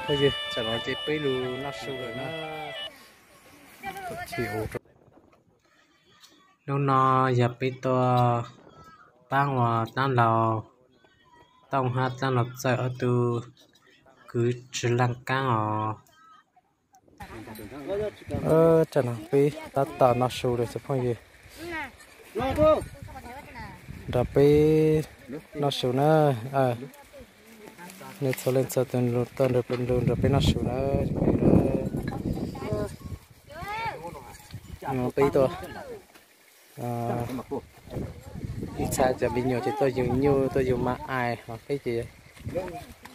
Tam no ces peb lug noj su lawm na. Hnub no yog peb tuaj paab ua dlaab laug tooj hab dlaab laug txawj ob tug kwv tsi laaj kaab os. Tam no peb tab tom noj su lawm tsoom phooj ywg. Nrog peb noj su na. Nej txhua leej txhua tug tuaj nrog peb noj su na. Peb tuaj ib txha cov me nyuam ces tuaj yug nyuj tuaj yug ma ais, ho peb ces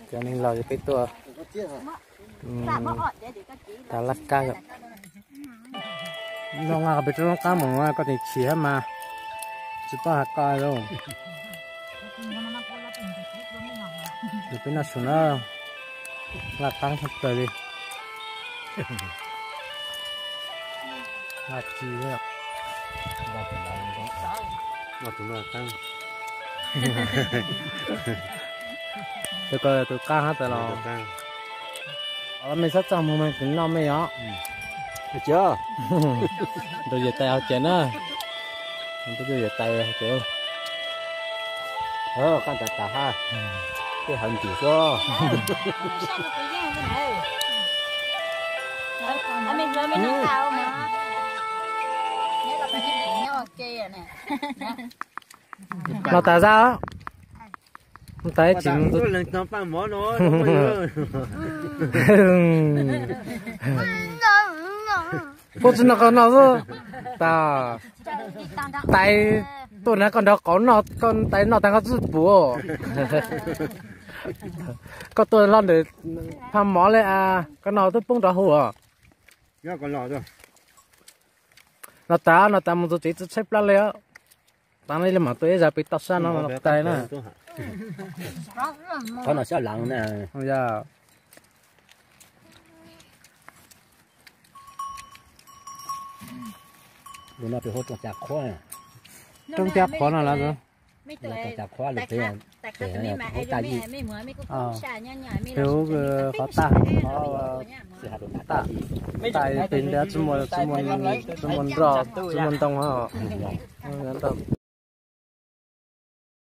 cov neeg laus ces peb tuaj tag laj kab. Noj nqa peb rov laj kab mus koj tseem chim hab mas tsis paub has koj lauj. Peb noj su na, laj qaab tshaj plaws li. Laj ci, tus ko tus qaab hab tas los. Mej txhob txaj muag mej, kuv noj mej os. Rau yawm tais hauv tsev na. Rau yawm tais hauv tsev. Qaab tas tas hab, tej hawv ntim xwb. Los tas zaj, tas tsis puab tsi noj qab no xwb. Tas, tais tuaj na koj nrog qauv noj, koj tais noj tas koj txuj puv. Koj tuaj loj ntawm phaj mov le, koj noj twb poob nrov huv os. Los tas, los tas mus txug tsev tsi tshaib plab le. Tas no le mam tuaj ib zag pem toj sab no los tas na. Qhov no sab laav na. Lug no pem huv rooj cag qhuav, rooj cag qhuav no lawm. Rooj cag qhuav lug pem, pem huv tag yim, pem huv qhov tag, tag pem ntawd tsi muaj, tsi muaj nroj tsi muaj ntoo os.